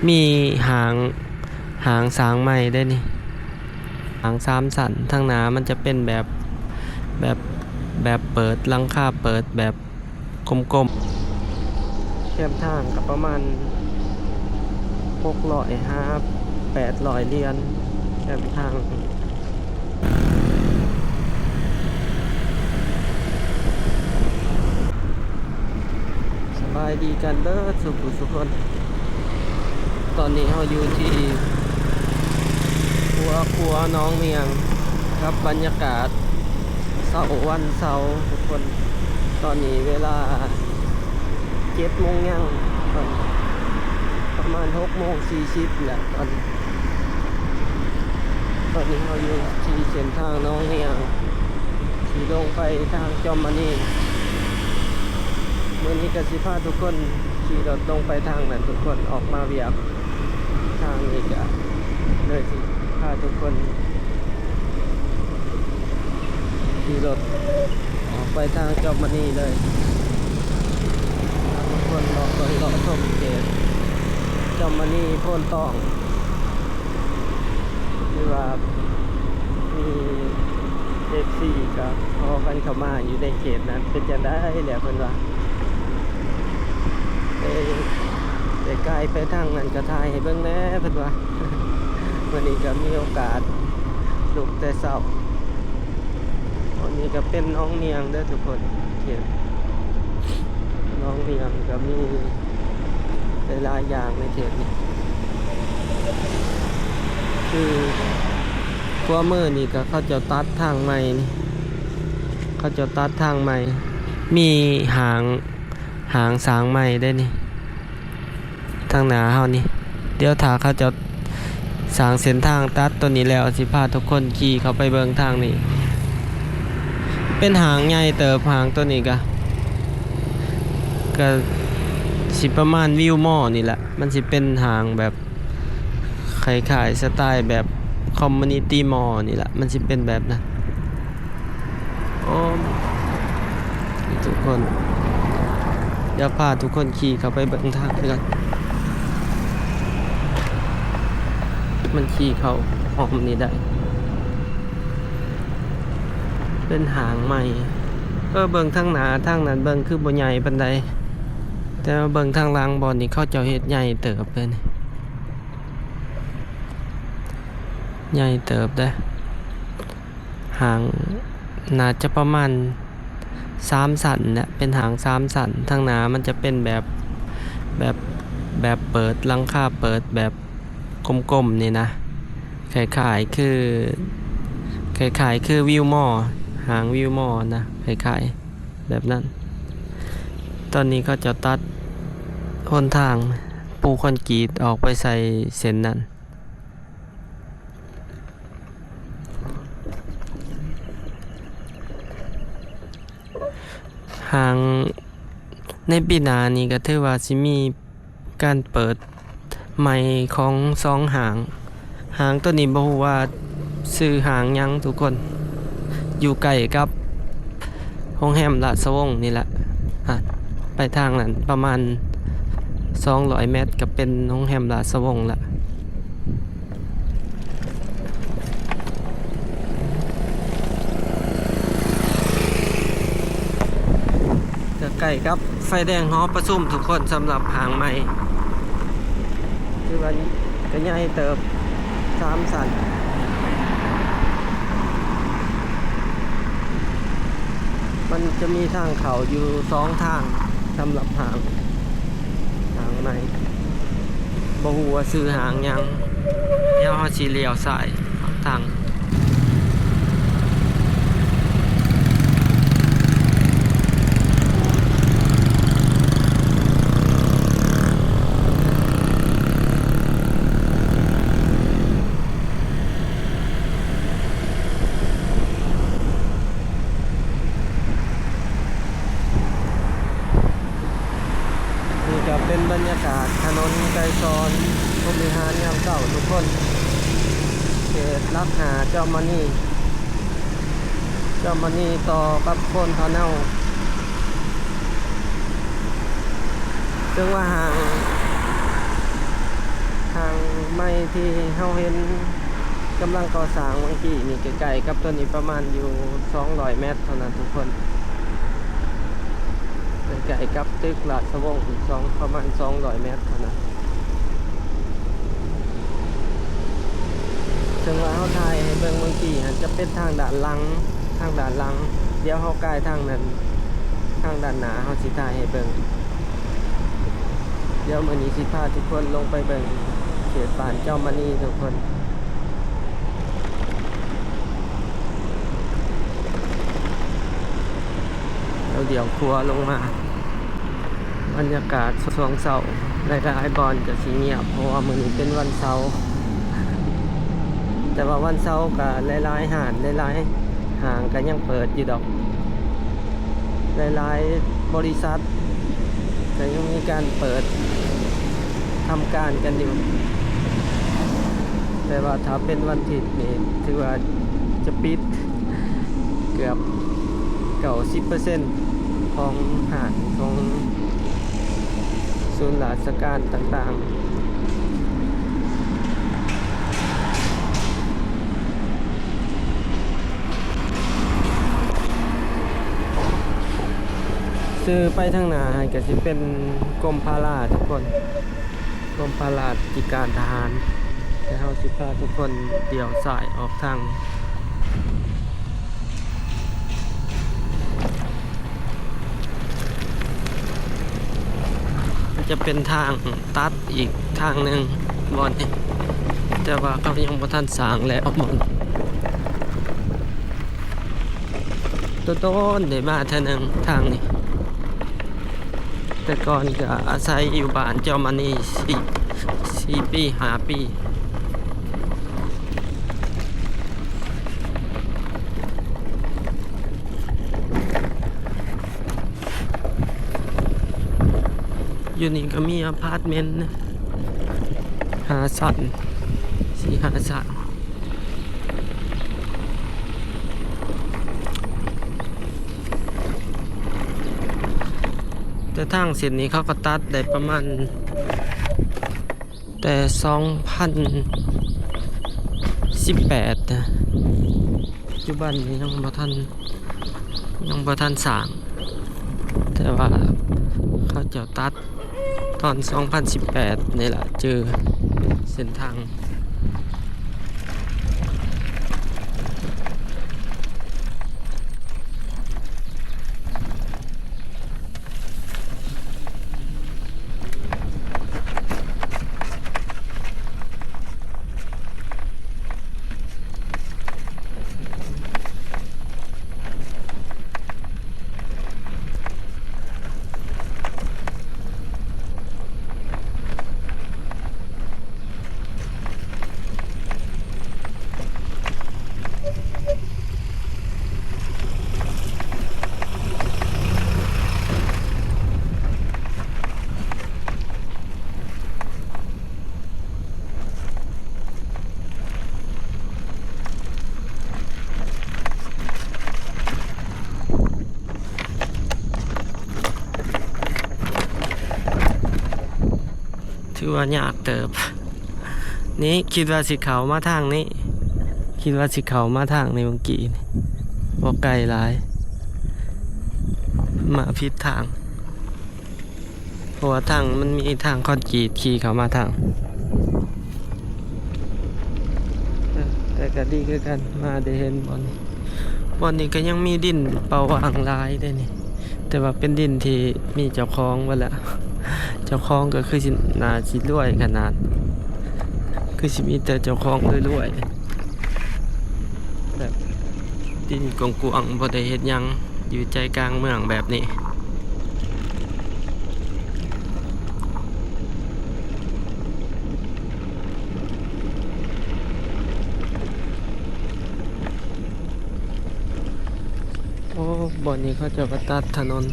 ມີຫາງ ຫາງສ້າງໃໝ່ເດ້ນີ້ ຫາງສາມຊັ້ນ. ທາງໜ້າມັນຈະເປັນແບບ ແບບ ແບບເປີດ ຫຼັງຄາເປີດແບບກົມໆ. ແຄມທາງກໍປະມານຫົກຮ້ອຍຫາແປດຮ້ອຍຫຼຽນ ແຄມທາງ. ສະບາຍດີກັນເບີດສູ່ຜູ້ສູ່ຄົນ. ຕອນນີ້ເຮົາຢູ່ທີ່ຂົວຂົວໜອງມຽງ ກັບບັນຍາກາດເຊົ້າວັນເສົາທຸກຄົນ. ຕອນນີ້ເວລາເຈັດໂມງຍັງ ປະມານຫົກໂມງສີ່ສິບແຫຼະຕອນນີ້. ຕອນນີ້ເຮົາຢູ່ທີ່ເສັ້ນທາງໜອງມຽງ ທີ່ລົງໄປທາງຈອມມະນີ. ມື້ນີ້ກໍຊິພາທຸກຄົນຂີ່ລົດລົງໄປທາງນັ້ນທຸກຄົນ ອອກມາວຽກທາງນີ້ ກໍເລີຍຊິພາທຸກຄົນຂີ່ລົດອອກໄປທາງຈອມມະນີເລີຍ. ພາທຸກຄົນເລາະເບິ່ງເລາະຊົມເຂດຈອມມະນີໂພນຕ້ອງ. ຄືວ່າມີເອັຟຊີກໍຂໍກັນເຂົ້າມາຢູ່ໃນເຂດນັ້ນ ເປັນຈັ່ງໃດແຫຼະເພິ່ນວ່າ ໄປ ໄປໄກໄປທາງນັ້ນກໍຖ່າຍໃຫ້ເບິ່ງແດ່ເພິ່ນວ່າ. ມື້ນີ້ກໍມີໂອກາດລຸກແຕ່ເຊົ້າ. ອັນນີ້ກໍເປັນໜອງມຽງເດີທຸກຄົນ ເຂດໜອງມຽງກໍມີ ຫຼາຍໆຢ່າງໃນເຂດນີ້ ຄືຂວາມືນີ້ກໍເຂົາເຈົ້າຕັດທາງໃໝ່ນີ້ ເຂົາເຈົ້າຕັດທາງໃໝ່ ມີຫາງ ຫາງສ້າງໃໝ່ເດ້ນີ້ ທາງໜ້າເຮົານີ້. ດຽວຖ້າເຂົາເຈົ້າສ້າງເສັ້ນທາງຕັດໂຕນີ້ແລ້ວ ຊິພາທຸກຄົນຂີ່ເຂົ້າໄປເບິ່ງທາງນີ້. ເປັນຫາງໃຫຍ່ເຕີບ ຫາງໂຕນີ້ກະ ກະຊິປະມານວິວມໍນີ້ແຫຼະ. ມັນຊິເປັນຫາງແບບຄ້າຍໆສະໄຕແບບຄອມມູນິຕີ້ມໍນີ້ແຫຼະ ມັນຊິເປັນແບບນັ້ນ. ໂອ້ ທຸກຄົນ ດຽວພາທຸກຄົນຂີ່ເຂົ້າໄປເບິ່ງທາງຄືກັນ. ມັນຂີ່ເຂົ້າອ້ອມນີ້ໄດ້ ເປັນຫາງໃໝ່. ເອີ ເບິ່ງທາງໜ້າທາງນັ້ນ ເບິ່ງຄືບໍ່ໃຫຍ່ປານໃດ ແຕ່ວ່າເບິ່ງທາງຫຼັງບ່ອນນີ້ ເຂົາເຈົ້າເຮັດໃຫຍ່ເຕີບເດ້ນີ້ ໃຫຍ່ເຕີບເດ້. ຫາງໜ້າຈະປະມານສາມຊັ້ນແຫຼະ ເປັນຫາງສາມຊັ້ນ. ທາງໜ້າມັນຈະເປັນແບບ ແບບ ແບບເປີດ ຫຼັງຄາເປີດແບບກົມໆນີ້ນະ ຄ້າຍໆຄື ຄ້າຍໆຄືວິວມໍ ຫາງວິວມໍນະ ຄ້າຍໆແບບນັ້ນ. ຕອນນີ້ເຂົາເຈົ້າຕັດຫົນທາງ ປູຄອນກຣີດອອກໄປໃສ່ເສັ້ນນັ້ນ. ຫາງໃນປີໜ້ານີ້ກໍຖືວ່າຊິມີການເປີດໃໝ່ຂອງສອງຫ້າງ. ຫ້າງໂຕນີ້ບໍ່ຮູ້ວ່າຊື່ຫ້າງຫຍັງທຸກຄົນ ຢູ່ໃກ້ກັບໂຮງແຮມລາຊະວົງນີ້ແຫຼະ. ອາ ໄປທາງນັ້ນປະມານສອງຮ້ອຍແມັດ ກໍເປັນໂຮງແຮມລາຊະວົງລະ. ກໍໃກ້ກັບໄຟແດງຫໍປະຊຸມທຸກຄົນ ສຳລັບຫ້າງໃໝ່ ຄືວ່າກໍໃຫຍ່ເຕີບ ສາມຊັ້ນ. ມັນຈະມີທາງເຂົ້າຢູ່ສອງທາງ ສຳລັບຫ້າງ ຫ້າງໃໝ່ ບໍ່ຮູ້ວ່າຊື່ຫ້າງຫຍັງ. ດຽວເຮົາຊິລ້ຽວຊ້າຍທາງ ນີ້ກໍເປັນບັນຍາກາດຖະໜົນໄກສອນ ພົມວິຫານຍາມເຊົ້າທຸກຄົນ ເຂດຫຼັກຫ້າ ຈອມມະນີ ຈອມມະນີຕໍ່ກັບໂພນພະເນົາ. ເຊິ່ງວ່າຫ້າງ ໃໝ່ທີ່ເຮົາເຫັນກຳລັງກໍ່ສ້າງເມື່ອກີ້ນີ້ ໃກ້ໆກັບຕົວນີ້ປະມານຢູ່ສອງຮ້ອຍແມັດເທົ່ານັ້ນທຸກຄົນ, ໃກ້ໆກັບຕຶກລາຊະວົງສອງ ປະມານສອງຮ້ອຍແມັດເທົ່ານັ້ນ. ເຊິ່ງວ່າເຮົາຖ່າຍໃຫ້ເບິ່ງເມື່ອກີ້ຫັ້ນ ຈະເປັນທາງດ້ານຫຼັງ, ທາງດ້ານຫຼັງ. ດຽວເຮົາກາຍທາງນັ້ນ, ທາງດ້ານໜ້າເຮົາຊິຖ່າຍໃຫ້ເບິ່ງ. ດຽວມື້ນີ້ຊິພາທຸກຄົນລົງໄປເບິ່ງເຂດບ້ານຈອມມະນີທຸກຄົນ. ແລ້ວດຽວຂົວລົງມາ. ບັນຍາກາດຊ່ວງເຊົ້າ ຫຼາຍໆບ່ອນກໍຊິງຽບ ເພາະວ່າມື້ນີ້ເປັນວັນເສົາ, ແຕ່ວ່າວັນເສົາກໍຫຼາຍໆຮ້ານ ຫຼາຍໆຫ້າງກໍຍັງເປີດຢູ່ດອກ, ຫຼາຍໆບໍລິສັດກໍຍັງມີການເປີດ ທຳການກັນຢູ່, ແຕ່ວ່າຖ້າເປັນວັນທິດນີ້ຖືວ່າຈະປິດເກືອບເກົ້າສິບເປີເຊັນຂອງຮ້ານ ຂອງສູນລາຊະການຕ່າງໆ. ຊື່ໄປທາງໜ້າຫັ້ນກໍຊິເປັນກົມພະລາທຸກຄົນ, ກົມພະລາທິການທະຫານ. ແລ້ວເຮົາຊິພາທຸກຄົນລ້ຽວຊ້າຍອອກທາງ ມັນຈະເປັນທາງຕັດອີກທາງໜຶ່ງບ່ອນນີ້, ແຕ່ວ່າເຂົາຍັງບໍ່ທັນສ້າງແລ້ວ. ໂດນໆໄດ້ມາເທື່ອໜຶ່ງທາງນີ້, ແຕ່ກ່ອນກະອາໄສຢູ່ບ້ານຈອມມະນີສີ່ ສີ່ປີ ຫ້າປີ. ຢູ່ນີ້ກໍມີອາພາດເມັນນະ ຫ້າຊັ້ນ ສີ່ຫ້າຊັ້ນ, ແຕ່ທາງເສັ້ນນີ້ເຂົາກໍຕັດໄດ້ປະມານ ແຕ່ສອງພັນສິບແປດນະ, ປັດຈຸບັນນີ້ຍັງບໍ່ທັນ ຍັງບໍ່ທັນສ້າງ, ແຕ່ວ່າເຂົາເຈົ້າຕັດຕອນສອງພັນສິບແປດນີ້ລະ ຈື່ເສັ້ນທາງ. ຖືວ່າຍາກເຕີບ. ນີ້ຄິດວ່າຊິເຂົ້າມາທາງນີ້, ຄິດວ່າຊິເຂົ້າມາທາງນີ້ເມື່ອກີ້ນີ້, ບໍ່ໄກຫຼາຍ, ມາຜິດທາງ, ເພາະວ່າທາງມັນມີທາງຄອນກຣີດຂີ່ເຂົ້າມາທາງ, ແຕ່ກໍດີຄືກັນ, ມາໄດ້ເຫັນບ່ອນນີ້. ບ່ອນນີ້ກໍຍັງມີດິນເປົ່າວ່າງຫຼາຍເດ້ນີ້, ແຕ່ວ່າເປັນດິນທີ່ມີເຈົ້າຂອງເບິດລະ, ເຈົ້າຂອງກໍຄືຊິໜ້າຊິລວຍຂະໜາດ, ຄືຊິມີແຕ່ເຈົ້າຂອງລວຍໆ ແບບດິນກວ້າງໆ ບໍ່ໄດ້ເຮັດຫຍັງ ຢູ່ໃຈກາງເມືອງແບບນີ້. ໂອ້ ບ່ອນນີ້ເຂົາເຈົ້າກໍຕັດຖະໜົນ,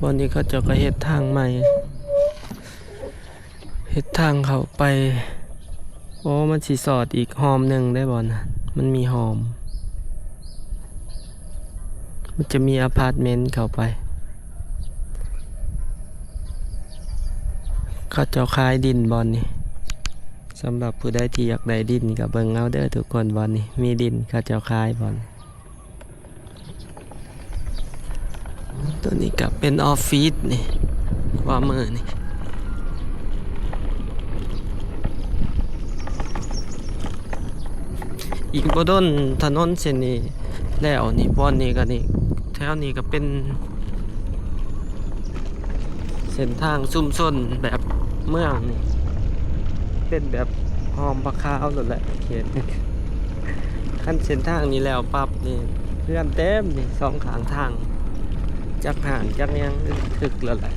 ບ່ອນນີ້ເຂົາເຈົ້າກໍເຮັດທາງໃໝ່, ເຮັດທາງເຂົ້າໄປ. ໂອ້ ມັນຊິສອດອີກຮ່ອມໜຶ່ງໄດ້ບໍ່ນະ? ມັນມີຮ່ອມ, ມັນຈະມີອາພາດເມັນເຂົ້າໄປ. ເຂົາເຈົ້າຂາຍດິນບ່ອນນີ້ ສຳລັບຜູ້ໃດທີ່ຢາກໄດ້ດິນກໍເບິ່ງເອົາເດີທຸກຄົນ, ບ່ອນນີ້ມີດິນເຂົາເຈົ້າຂາຍບ່ອນ. ຕົວນີ້ກໍເປັນອອບຟິດນີ້ ຂວາມືນີ້. ອີກບໍ່ດົນຖະໜົນເສັ້ນນີ້ແລ້ວນີ້, ບ່ອນນີ້ກໍນີ້ ແຖວນີ້ກໍເປັນເສັ້ນທາງຊຸມຊົນແບບເມືອງນີ້ ເປັນແບບຫ້ອມຜ້າຂາວໂລດແຫຼະເຂດນີ້. ຄັນເສັ້ນທາງນີ້ແລ້ວປັບນີ້ ເຮືອນເຕັມນີ້ ສອງຂ້າງທາງ ຈັກຮ້ານຈັກຫຍັງຖືກແລ້ວແຫຼະ.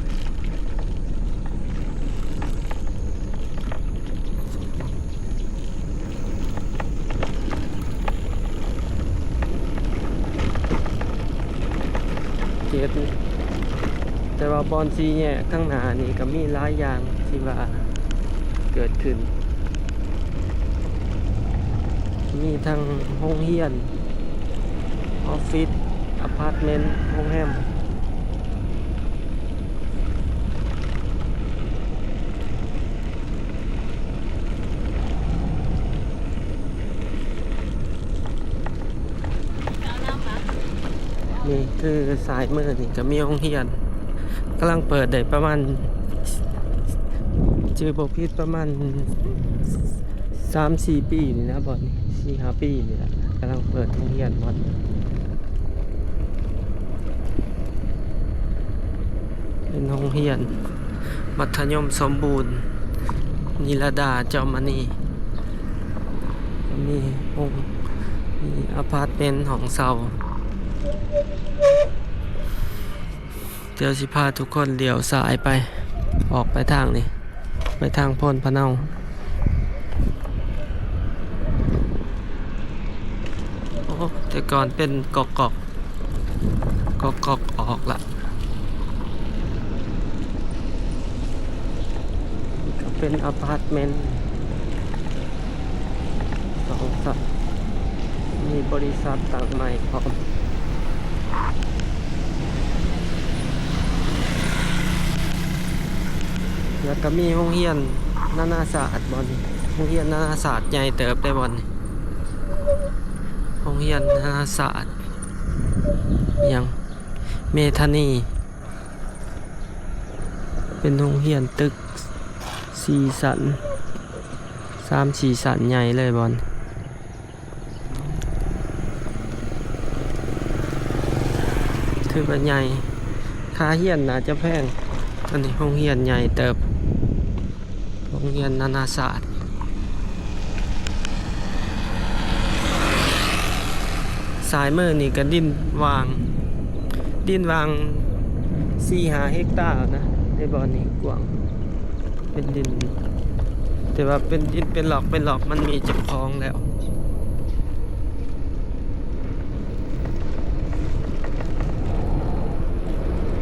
ເຂດ ແຕ່ວ່າບ່ອນສີ່ແຍກຂ້າງໜ້ານີ້ກໍມີຫຼາຍຢ່າງທີ່ວ່າເກີດຂຶ້ນ, ມີທັງໂຮງຮຽນ, ອອບຟິດ, ອາພາດເມັນ, ໂຮງແຮມ. ນີ້ຄືຊ້າຍມືນີ້ກໍມີໂຮງຮຽນ ກຳລັງເປີດໄດ້ປະມານ ຈື່ບໍ່ຜິດປະມານສາມສີ່ປີນີ້ນະ ບ່ອນນີ້ ສີ່ຫ້າປີນີ້ລະ ກຳລັງເປີດໂຮງຮຽນບ່ອນ ເປັນໂຮງຮຽນມັດທະຍົມສົມບູນ ນິລະດາ ເຈົ້າມະນີ ມີໂຮງ ມີອາພາດເມັນ ຫ້ອງເຊົ່າ. ດຽວຊິພາທຸກຄົນລ້ຽວຊ້າຍໄປ ອອກໄປທາງນີ້ ໄປທາງໂພນພະເນົາ. ໂອ້ ແຕ່ກ່ອນເປັນກອກໆ ກອກໆ ອອກລະ. ນີ້ກໍເປັນອາພາດເມັນ ສອງຊັ້ນ ມີບໍລິສັດຕັ້ງໃໝ່ພ້ອມ ແລ້ວກໍມີໂຮງຮຽນນານາຊາດບ່ອນນີ້ ໂຮງຮຽນນານາຊາດໃຫຍ່ເຕີບເດ້ບ່ອນນີ້ ໂຮງຮຽນນານາຊາດຫຍັງ ເມທານີ ເປັນໂຮງຮຽນຕຶກສີ່ຊັ້ນ ສາມສີ່ຊັ້ນ ໃຫຍ່ເລີຍບ່ອນ ຖືວ່າໃຫຍ່ ຄ່າຮຽນໜ້າຈະແພງ. ອັນນີ້ໂຮງຮຽນໃຫຍ່ເຕີບ ໂຮງຮຽນນານາຊາດ. ຊ້າຍມືນີ້ກໍດິນຫວ່າງ ດິນຫວ່າງສີ່ຫ້າເຮັກຕານະ ໃນບ່ອນນີ້ກວ້າງ ເປັນດິນ ແຕ່ວ່າເປັນດິນເປັນລັອກເປັນລັອກ ມັນມີເຈົ້າຂອງແລ້ວ.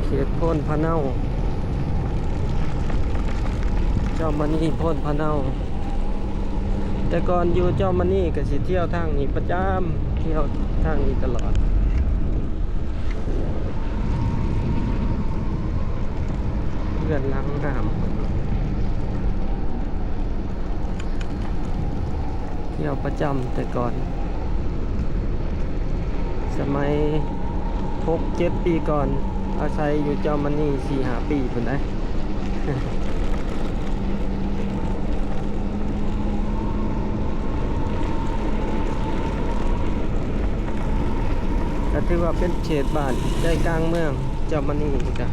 ເຂດໂພນພະເນົາ ເຈົ້າມະນີໂພນພະເນົາ ແຕ່ກ່ອນຢູ່ເຈົ້າມະນີກໍຊິທ່ຽວທາງນີ້ປະຈຳ ທ່ຽວທາງນີ້ຕະຫຼອດ. ເຮືອນຫຼັງງາມ ທ່ຽວປະຈຳແຕ່ກ່ອນ ສະໄໝຫົກເຈັດປີກ່ອນ ອາໄສຢູ່ເຈົ້າມະນີສີ່ຫ້າປີພຸ້ນໃດ໋. ກໍຖືວ່າເປັນເຂດບ້ານໃຈກາງເມືອງເຈົ້າມະນີນີ້ກະ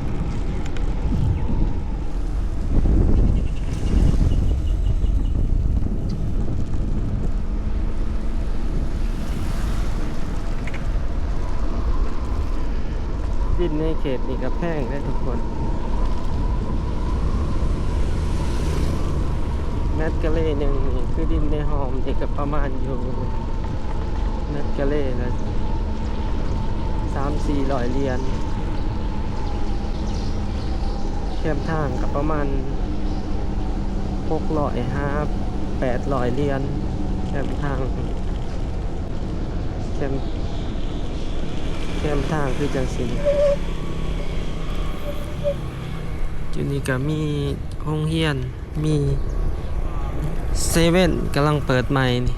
ດິນໃນເຂດນີ້ກໍແພງເດ້ທຸກຄົນ ແມັດກາເຣໜຶ່ງນີ້ ຄືດິນໃນຮ່ອມນີ້ກໍປະມານຢູ່ ແມັດກາເຣລະສາມສີ່ຮ້ອຍຫຼຽນ ແຄມທາງກໍປະມານຫົກຮ້ອຍຫາແປດຮ້ອຍຫຼຽນ ແຄມທາງ ແຄມ ແຄມທາງຄືຈັ່ງຊີ້. ຢູ່ນີ້ກໍມີໂຮງຮຽນ ມີ ເຊເວັ່ນກຳລັງເປີດໃໝ່ນີ້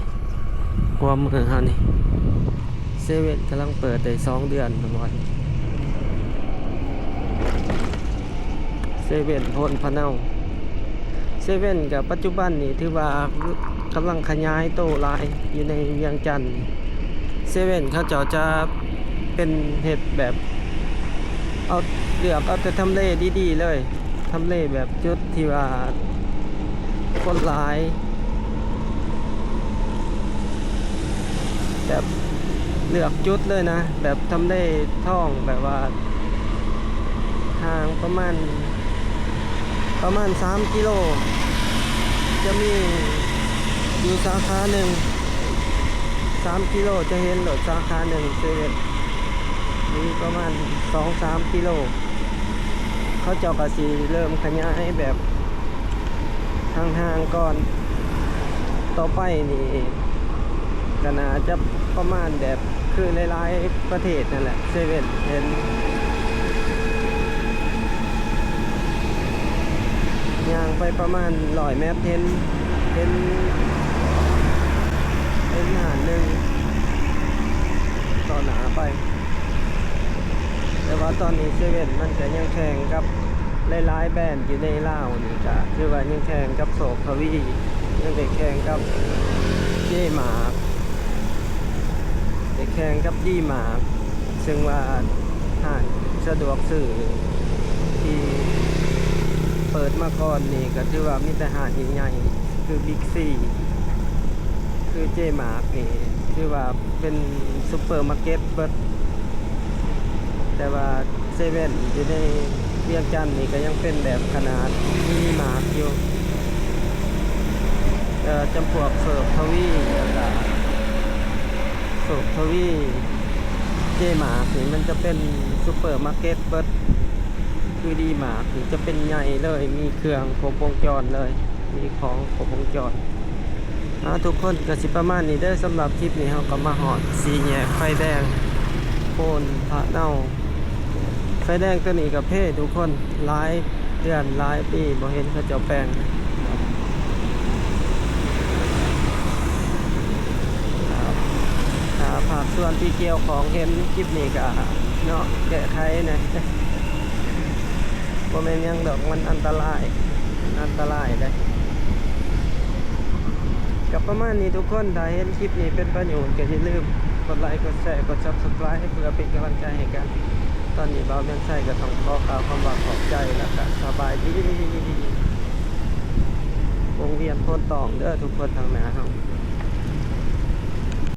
ຄວາມມືເຮົານີ້ ເຊເວັ່ນກຳລັງເປີດໄດ້ສອງເດືອນ ເຊເວັ່ນໂພນພະເນົາ. ເຊເວັ່ນກໍປັດຈຸບັນນີ້ຖືວ່າກຳລັງຂະຫຍາຍໂຕຫຼາຍຢູ່ໃນວຽງຈັນ. ເຊເວັ່ນເຂົາເຈົ້າຈະເປັນເຮັດແບບ ເອົາ ເລືອກເອົາແຕ່ທຳເລດີໆເລີຍ, ທຳເລແບບຈຸດທີ່ວ່າຄົນຫຼາຍ ແບບເລືອກຈຸດເລີຍນະ, ແບບທຳເລທອງ ແບບວ່າຫ່າງປະມານ ປະມານສາມກິໂລ ຈະມີຢູ່ສາຂາໜຶ່ງ ສາມກິໂລ ຈະເຫັນໂລດສາຂາໜຶ່ງເຊເວັ່ນ ມີປະມານສອງສາມກິໂລ. ເຂົາເຈົ້າກໍຊິເລີ່ມຂະຫຍາຍແບບຫ່າງໆກ່ອນ, ຕໍ່ໄປນີ້ກໍໜ້າຈະປະມານແບບຄືຫຼາຍໆປະເທດນັ້ນແຫຼະ ເຊເວັ່ນເຫັນ. ຍ່າງໄປປະມານຮ້ອຍແມັດ ເຫັນ ເຫັນ ເຫັນຮ້ານໜຶ່ງຕໍ່ໜ້າໄປ. ແຕ່ວ່າຕອນນີ້ເຊເວັ່ນມັນກະຍັງແຂ່ງກັບຫຼາຍໆແບຣນຢູ່ໃນລາວນີ້ ກະຖືວ່າຍັງແຂ່ງກັບໂຊກທະວີ ຍັງໄດ້ແຂ່ງກັບເຈມາກ ໄດ້ແຂ່ງກັບດີມາກ ເຊິ່ງວ່າຮ້ານສະດວກຊື້ທີ່ເປີດມາກ່ອນນີ້ ກໍຖືວ່າມີແຕ່ຮ້ານໃຫຍ່ໆ ຄືບິກຊີ ຄືເຈມາກນີ້ ຖືວ່າເປັນຊຸບເປີມາເກັດເບິດ. ແຕ່ວ່າເຊເວັ່ນຢູ່ໃນວຽງຈັນນີ້ກໍຍັງເປັນແບບຂະໜາດມິນິມາດຢູ່ ເອີ່ ຈຳພວກໂຊກທະວີ ແລ້ວກະໂຊກທະວີ ເຈມາດນີ້ມັນຈະເປັນຊຸບເປີມາເກັດເບິດ ຄືດີມາດນີ້ຈະເປັນໃຫຍ່ເລີຍ ມີເຄື່ອງຄົບວົງຈອນເລີຍ ມີຂອງຄົບວົງຈອນ. ອ່າ ທຸກຄົນ ກໍຊິປະມານນີ້ເດີ ສຳລັບຄລິບນີ້ ເຮົາກໍມາຮອດສີ່ແຍກໄຟແດງໂພນພະເນົາ. ໄຟແດງຕົວນີ້ກໍເພທຸກຄົນ ຫຼາຍເດືອນຫຼາຍປີບໍ່ເຫັນເຂົາເຈົ້າແປງ. ຖ້າພາກສ່ວນທີ່ກ່ຽວຂ້ອງເຫັນຄລິບນີ້ກໍເນາະ ແກ້ໄຂແດ່ ບໍ່ແມ່ນຫຍັງດອກ ມັນອັນຕະລາຍ ອັນຕະລາຍເດ້. ກໍປະມານນີ້ທຸກຄົນ ຖ້າເຫັນຄລິບນີ້ເປັນປະໂຫຍດ ກໍຢ່າລືມກົດໄລ ກົດແຊ ກົດ Subscribe ເພື່ອເປັນກຳລັງໃຈໃຫ້ກັນ. ຕອນນີ້ບ່າວວຽງໄຊກໍຕ້ອງຂໍກ່າວຄຳວ່າຂອບໃຈ ແລ້ວກໍສະບາຍດີ. ວົງວຽນໂພນຕອງເດີທຸກຄົນ ທາງໜ້າເຮົາ.